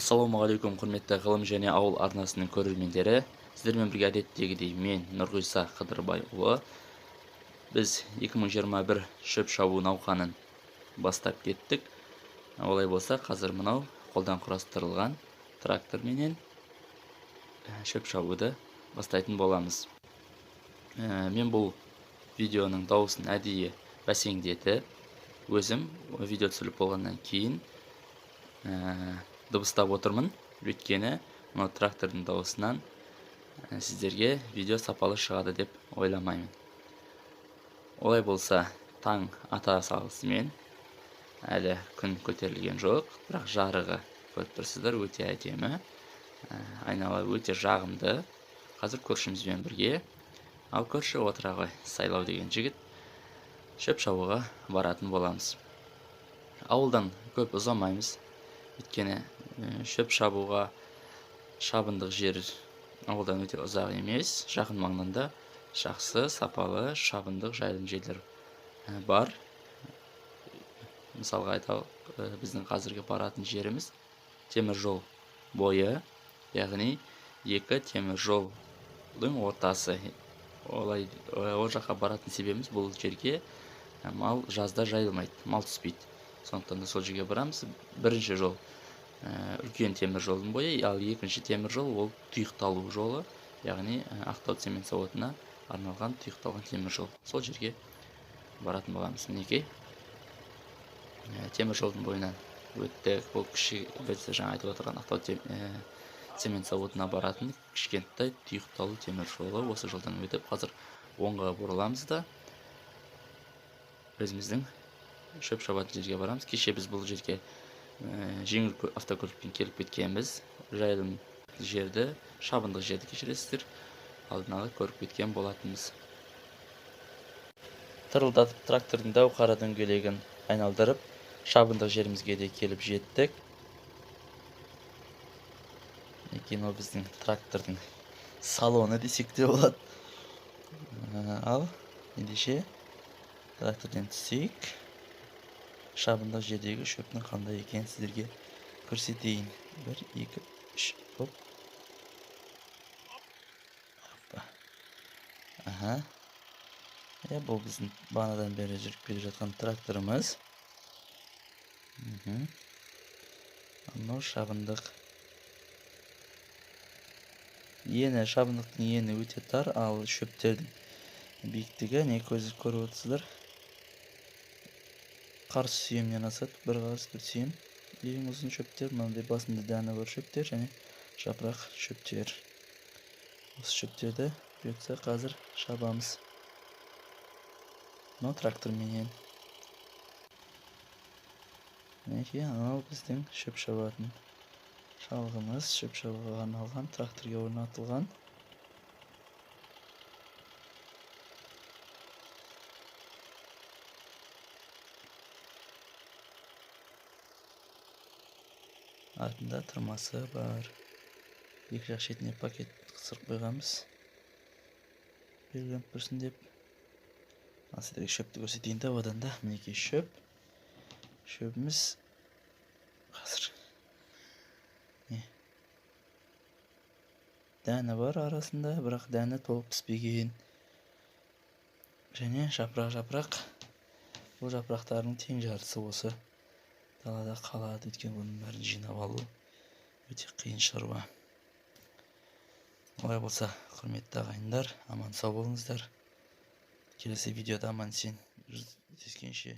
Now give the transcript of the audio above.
Ассалаумағалейкум, құрметті Ғылым және ауыл арнасының көрермендері. Сіздермен бірге әдеттегідей мен Нұрғиса Қыдырбайұлы. Біз 2021 шөп шабу науқанын бастап кеттік. Олай болса, қазір мынау қолдан құрастырылған тракторменен шөп шабуды бастайтын боламыз. Мен бұл видеоның дауысын әдейі бәсеңдетіп, өзім видео түсіріліп болғаннан кейін дыбыстап отырмын. Өйткені мынау трактордың дауысынан сіздерге видео сапалы шығады деп ойламаймын. Олай болса, таң ата салысымен, әлі күн көтерілген жоқ, бірақ жарығы көріп тұрсыздар, өте әдемі, айнала өте жағымды. Қазір көршімізбен бірге, ал көрші отыра ғой, Сайлау деген жігіт, шөп шабуға баратын боламыз. Ауылдан көп ұзамаймыз, өйткені шөп шабуға шабындық жер ауылдан өте ұзақ емес, жақын маңнан да жақсы сапалы шабындық жайылым жерлер бар. Мысалға айталық, біздің қазіргі баратын жеріміз темір жол бойы, яғни екі темір жолдың ортасы. Олай, ол жаққа баратын себебіміз, бұл жерге мал жазда жайылмайды, мал түспейді. Сондықтан да сол жерге барамыз. Бірінші жол үлкен темір жолдың бойы, ал екінші темір жол ол тұйықталу жолы, яғни Ақтау цемент зауытына арналған тұйықталған темір жол. Сол жерге баратын боламыз. Мінекей, темір жолдың бойынан өттік. Бұл кіші, біз жаңа айтып отырған Ақтау цемент зауытына баратын кішкентай тұйықталу темір жолы. Осы жолдан өтіп, қазір оңға бұрыламыз да өзіміздің шөп шабатын жерге барамыз. Кеше біз бұл жерге жеңіл автокөлікпен келіп кеткенбіз. Жайылым жерді, шабындық жерді, кешіресіздер, алдын ала көріп кеткен болатынбыз. Тырылдатып трактордың дәу қара дөңгелегін айналдырып, шабындық жерімізге де келіп жеттік. Мінекей, мынау біздің трактордың салоны десек те болады. Ал ендеше тракторден түсейік. Шабындық жердегі шөптің қандай екенін сіздерге көрсетейін. 1, 2, 3, оп. Опа. Аха. Бұл біздің бағанадан бері жүріп келе жатқан тракторымыз. Мынау шабындық. Ені, шабындықтың ені өте тар, ал шөптердің биіктігі, не көзі көріп отырсыздар, қарыс сүйемнен асады. Бір қарыс бір сүйем. Ең ұзын шөптер, мынандай басында дәні бар шөптер және жапырақ шөптер. Осы шөптерді бұйыртса қазір шабамыз. Мынау тракторменен. Мінекей, анау біздің шөп шабатын шалғымыз, шөп шабуға арналған тракторге орнатылған. Артында тырмасы бар. Екі жақ шетіне пакет қыстырып қойғанбыз, белгіленіп тұрсын деп. Ал сіздерге шөпті көрсетейін да, одан да мінекей шөп. Шөбіміз қазір не? Дәні бар арасында, бірақ дәні толық піспеген. Және жапырақ-жапырақ. Бұл жапырақтардың тең жартысы осы далада қалады, өйткені бұның бәрін жинап алу өте қиын шаруа. Олай болса, құрметті ағайындар, аман сау болыңыздар. Келесі видеода аман есен жүздескенше.